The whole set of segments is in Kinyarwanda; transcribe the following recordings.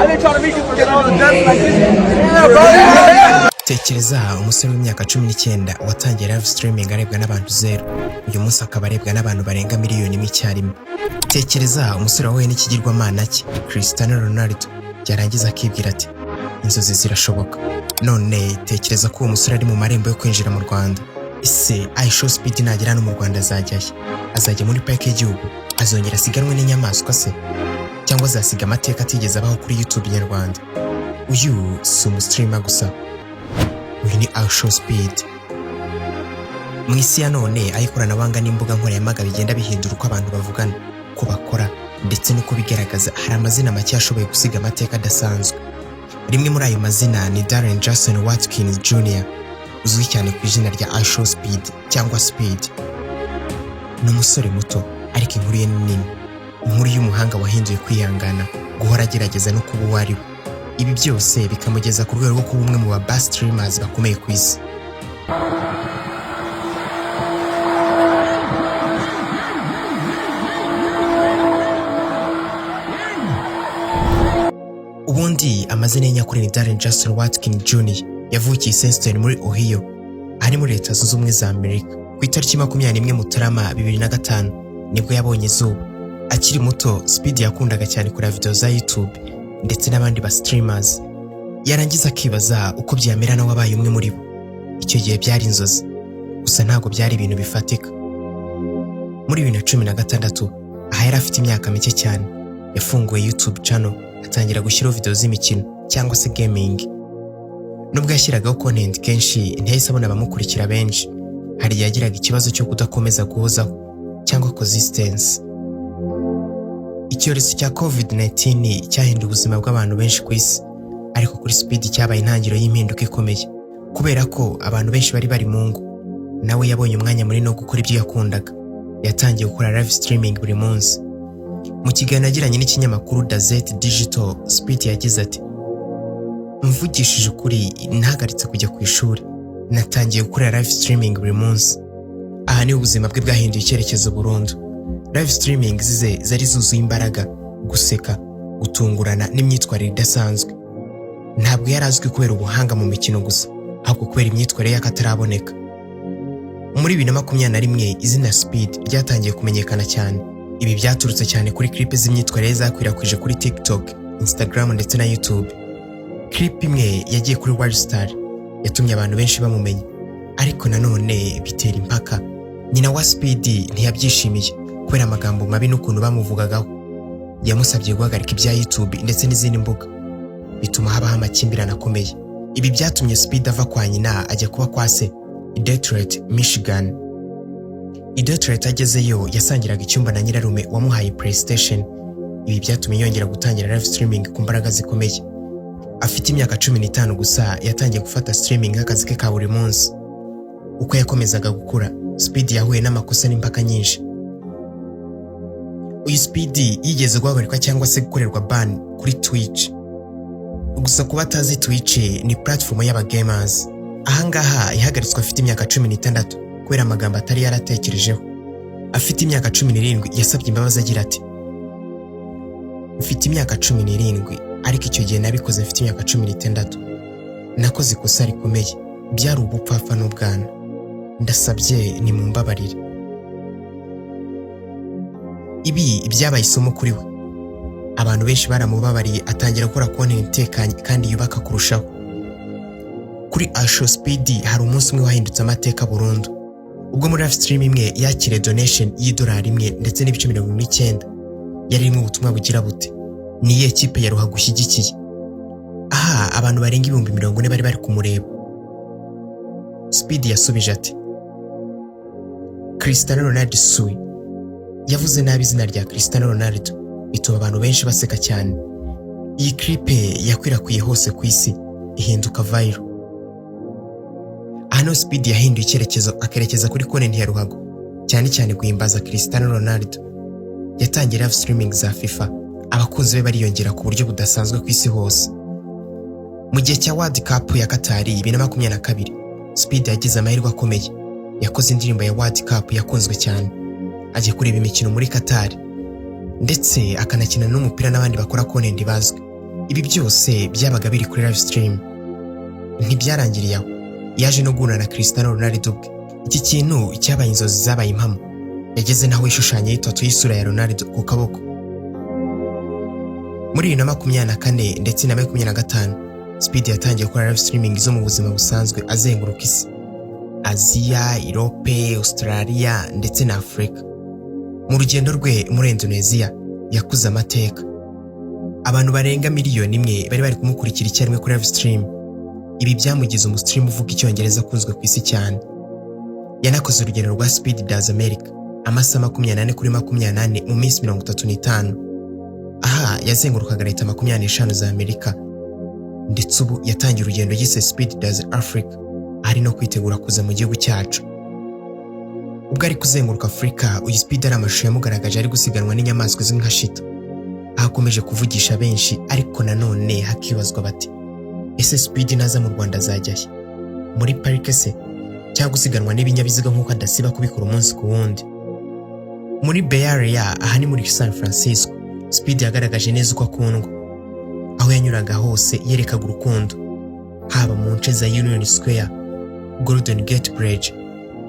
I've been trying to meet you for so long. Like this. Yeah, bro. Yeah. Tekereza umusore w'imyaka 19 watangiye live streaming arebwa n'abantu zero, uyu munsi akaba arebwa n'abantu barenga 1 miliyoni icyarimwe. Tekereza umusore wahuye n'ikigirwamana cye Cristiano Ronaldo, yarangiza akibwira ati: "Inzozi zirashoboka." None tekereza ko uwo musore ari mu marembo yo kwinjira mu Rwanda. Ese iShowSpeed nagera hano mu Rwanda azajyahe? Azajya muri parike y'igihugu? Azongera asiganwe n'inyamaswa se? Cyangwa azasiga amateka atigeze abaho kuri YouTube nyarwanda? Uyu si umustreamer gusa, uyu ni iShowSpeed. Mu isi ya none, aho ikoranabuhanga n'imbuga nkoranyambaga bigenda bihindura uko abantu bavugana, uko bakora ndetse n'uko bigaragaza, hari amazina make yashoboye gusiga amateka adasanzwe. Rimwe muri ayo mazina ni Darren Jason Watkins Jr., uzwi cyane ku izina rya iShowSpeed cyangwa Speed. Ni umusore muto, ariko inkuru ye ni nini, inkuru y'umuhanga wahinduye kwihangana, guhora agerageza no kuba uwo ari we. Ibi byose bikamugeza ku rwego rwo kuba umwe mu ba best streamers bakomeye ku isi. Ubundi amazina ye nyakuri ni Darren Justin Watkins Jr. Yavukiye i Cincinnati muri Ohio, ari muri Leta Zunze Ubumwe za Amerika, ku itariki 21 Mutarama 2005 nibwo yabonye izuba. Akiri muto, Speed yakundaga cyane kureba video za YouTube ndetse n'abandi ba streamers, yarangiza akibaza uko byamera nawe abaye umwe muri bo. Icyo gihe byari inzozi gusa, ntabwo byari ibintu bifatika. Muri 2016, aha yari afite imyaka mike cyane, yafunguye YouTube channel, atangira gushyiraho video z'imikino cyangwa se gaming. Nubwo yashyiragaho content kenshi, ntiyahise abona abamukurikira benshi. Hari igihe yagiraga ikibazo cyo kudakomeza guhozaho cyangwa consistency. Icyorezo cya COVID-19 cyahinduye ubuzima bw'abantu benshi ku isi, ariko kuri Speed cyabaye intangiriro y'impinduka ikomeye. Kubera ko abantu benshi bari bari mu ngo, nawe yabonye umwanya munini wo gukora ibyo yakundaga. Yatangiye gukora live streaming buri munsi. Mu kiganiro yagiranye n'ikinyamakuru Dazed Digital, Speed yagize ati: "Mvugishije ukuri, nahagaritse kujya ku ishuri, natangiye gukora live streaming buri munsi." Aha niho ubuzima bwe bwahinduye icyerekezo burundu. Live streaming ze zari zuzuye imbaraga, guseka, gutungurana n'imyitwarire idasanzwe. Ntabwo yari azwi kubera ubuhanga mu mikino gusa, ahubwo kubera imyitwarire y'akataraboneka. Muri 2021, izina Speed ryatangiye kumenyekana cyane. Ibi byaturutse cyane kuri clip z'imyitwarire zakwirakwije kuri TikTok, Instagram ndetse na YouTube. Clip imwe yagiye kuri World Star yatumye abantu benshi bamumenya, ariko nanone bitera impaka. Nyina wa Speed ntiyabyishimiye kubera amagambo mabi n'ukuntu bamuvugagaho. Yamusabye guhagarika ibya YouTube ndetse n'izindi mbuga, bituma habaho amakimbirane akomeye. Ibi byatumye Speed ava kwa nyina ajya kuba kwa se i Detroit, Michigan. I Detroit agezeyo, yasangiraga icyumba na nyirarume wamuhaye PlayStation. Ibi byatumye yongera gutangira live streaming ku mbaraga zikomeye. Afite imyaka 15 gusa, yatangiye gufata streaming nk'akazi ke ka buri munsi. Uko yakomezaga gukura, Speed yahuye n'amakosa n'impaka nyinshi. Uyu Speed yigeze guhagarikwa cyangwa se gukorerwa ban kuri Twitch. Gusa kuba atazi Twitch, ni platform y'aba gamers. Ahangaha yahagaritswe afite imyaka 16 kubera amagambo atari yaratekerejeho. Afite imyaka 17 yasabye imbabazi agira ati: "Mfite imyaka 17, ariko icyo gihe nabikoze mfite imyaka 16. Nakoze ikosa rikomeye, byari ubupfapfa n'ubwana. Ndasabye nimumbabarire." Ibi byabaye isomo kuri we. Abantu benshi baramubabariye, atangira gukora content itekanye kandi yubaka kurushaho. Kuri iShowSpeed, hari umunsi umwe wahindutse amateka burundu, ubwo muri live stream imwe yakiriye donation y'idolari 1.79. Yari irimo ubutumwa bugira buti: "Ni iyihe kipe ya ruhago ushyigikiye?" Aha abantu barenga 40,000 bari bari kumureba. Speed yasubije ati: "Cristiano Ronaldo sui." Yavuze nabi izina rya Cristiano Ronaldo, bituma abantu benshi baseka cyane. Iyi clip yakwirakwiye hose ku isi, ihinduka viral. Hano Speed yahinduye icyerekezo, akerekeza kuri content ya ruhago, cyane cyane guhimbaza Cristiano Ronaldo. Yatangiye live streaming za FIFA, abakunzi be bariyongera ku buryo budasanzwe ku isi hose. Mu gihe cya World Cup ya Qatar 2022, Speed yagize amahirwe akomeye. Yakoze indirimbo ya World Cup yakunzwe cyane, ajya kureba imikino muri Qatar, ndetse akanakina n'umupira n'abandi bakora content bazwi. Ibi byose byabaga biri kuri live stream. Ntibyarangiriye aho, yaje no guhura na Cristiano Ronaldo ubwe. Iki kintu cyabaye inzozi zabaye impamo. Yageze naho yishushanya tattoo y'isura ya Ronaldo ku kaboko. Muri 2024 ndetse na 25, Speed yatangiye gukora live streaming zo mu buzima busanzwe, azenguruka isi, Aziya, Europe, Australia ndetse na Afurika. Mu rugendo rwe muri Indonesia yakuze amateka. Abantu barenga 1 miliyoni bari bari kumukurikira icyarimwe kuri live stream. Ibi byamugize umustreamer uvuga Icyongereza akunzwe ku isi cyane. Yanakoze urugendo rwa Speed Does America, amasaha 24/24 mu minsi 35. Aha yazengurukaga leta 25 za Amerika. Ndetse ubu yatangiye urugendo yise Speed Does Africa, ari no kwitegura kuza mu gihugu cyacu. Ubwo ari kuzenguruka Afurika, uyu Speed ari amashusho yamugaragaje ari gusiganwa n'inyamaswa izwi nka cheetah, aho akomeje kuvugisha benshi. Ariko nanone hakibazwa bati: "Ese Speed naza mu Rwanda azajya he? Muri parike se, cyangwa gusiganwa n'ibinyabiziga nk'uko adasiba kubikora umunsi ku wundi?" Muri Bay Area, aha ni muri San Francisco, Speed yagaragaje neza uko akundwa. Aho yanyuraga hose yerekaga urukundo, haba mu nce za Union Square, Golden Gate Bridge,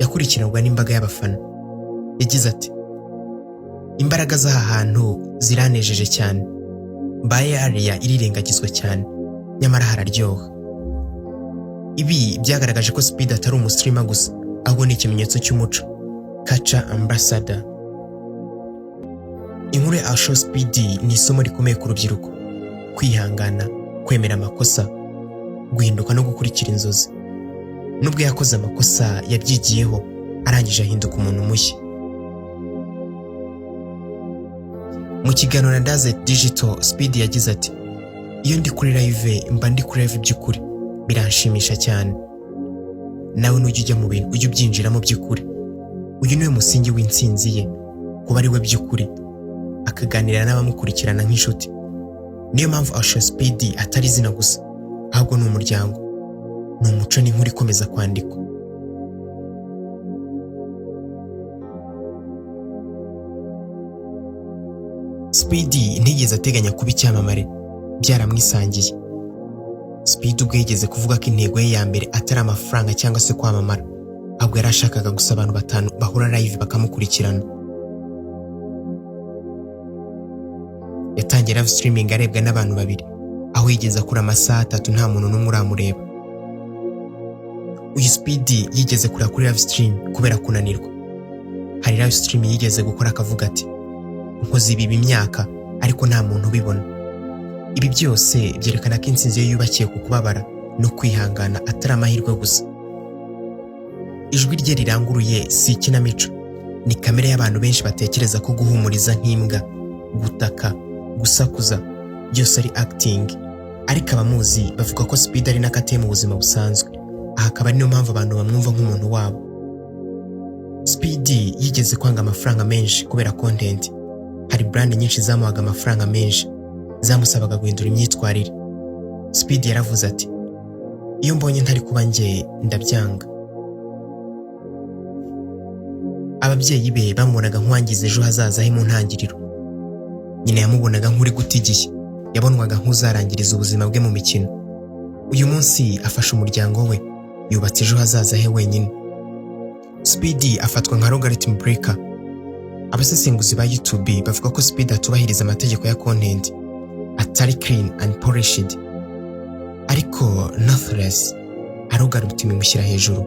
yakurikiranwa n'imbaga y'abafana. Yagize ati: "Imbaraga z'aha hantu ziranejeje cyane. Bay Area irirengagizwa cyane, nyamara hararyoha." Ibi byagaragaje ko Speed atari umustreamer gusa, ahubwo ni ikimenyetso cy'umuco, culture ambassador. Inkuru ya IShowSpeed ni isomo rikomeye ku rubyiruko: kwihangana, kwemera amakosa, guhinduka no gukurikira inzozi. Nubwo yakoze amakosa, yabyigiyeho, arangije ahinduka umuntu mushya. Mu kiganiro na Dazet Digital, Speed yagize ati: "Iyo ndi kuri live, mba ndi kuri live by'ukuri, biranshimisha cyane. Nawe nujya ujya mu bintu, ujye ubyinjiramo by'ukuri." Uyu niwe musingi w'intsinzi ye, kuba ari we by'ukuri, akaganira n'abamukurikirana nk'inshuti. Niyo mpamvu IShowSpeed atari izina gusa, ahubwo ni umuryango, ni umuco n'inkuru ikomeza kwandikwa. Speed ntiyigeze ateganya kuba icyamamare, byaramwisangiye. Speed ubwo yigeze kuvuga ko intego ye ya mbere atari amafaranga cyangwa se kwamamara, ahubwo yari ashakaga gusa abantu batanu bahura live bakamukurikirana. Yatangiye live streaming arebwa n'abantu babiri, aho yigeze akura amasaha 3 nta muntu n'umwe uramureba. Uyu Speed yigeze kureba kuri live stream kubera kunanirwa. Hari live stream yigeze gukora akavuga ati: "Nkoze ibi imyaka, ariko nta muntu ubibona." Ibi byose byerekana ko intsinzi ye yubakiye ku kubabara no kwihangana, atari amahirwe gusa. Ijwi rye riranguruye si ikinamico, ni kamere y'abantu. Benshi batekereza ko guhumuriza nk'imbwa, gutaka, gusakuza byose ari acting, ariko abamuzi bavuga ko Speed ari n'akateye mu buzima busanzwe. Aha akaba ari niyo mpamvu abantu bamwumva nk'umuntu wabo. Speed yigeze kwanga amafaranga menshi kubera content. Hari brand nyinshi zamuhaga amafaranga menshi, zamusabaga guhindura imyitwarire. Speed yaravuze ati: "Iyo mbonye ntari kuba njye, ndabyanga." Ababyeyi be bamubonaga nk'uwangiza ejo hazaza he mu ntangiriro. Nyina yamubonaga nk'uri guta igihe, yabonwaga nk'uzarangiriza ubuzima bwe mu mikino. Uyu munsi afasha umuryango we, yubatse ejo hazaza he wenyine. Speed afatwa nka algorithm breaker. Abasesenguzi ba YouTube bavuga ko Speed atubahiriza amategeko ya content, atari clean and polished, ariko nonetheless algorithm imushyira hejuru,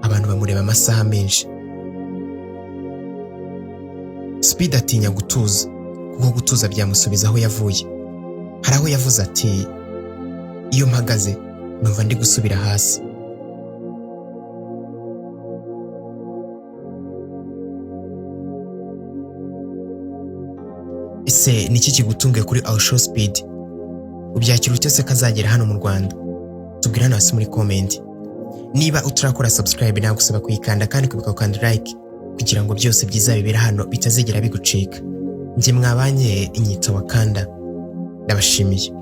abantu bamureba amasaha menshi. Speed atinya gutuza, kuko gutuza byamusubiza aho yavuye. Hari aho yavuze ati: "Iyo mpagaze numva ndi gusubira hasi." Ese niki kigutunguye kuri IShowSpeed? Ubyakira ute se ko azagera hano mu Rwanda? Tubwire hano hasi muri comment. Niba utarakora subscribe, nagusaba kuyikanda kandi kwibuka gukanda like, kugira ngo byose byiza bibera hano bitazigera bigucika. Njye mwabanye inyito Wakanda, ndabashimiye.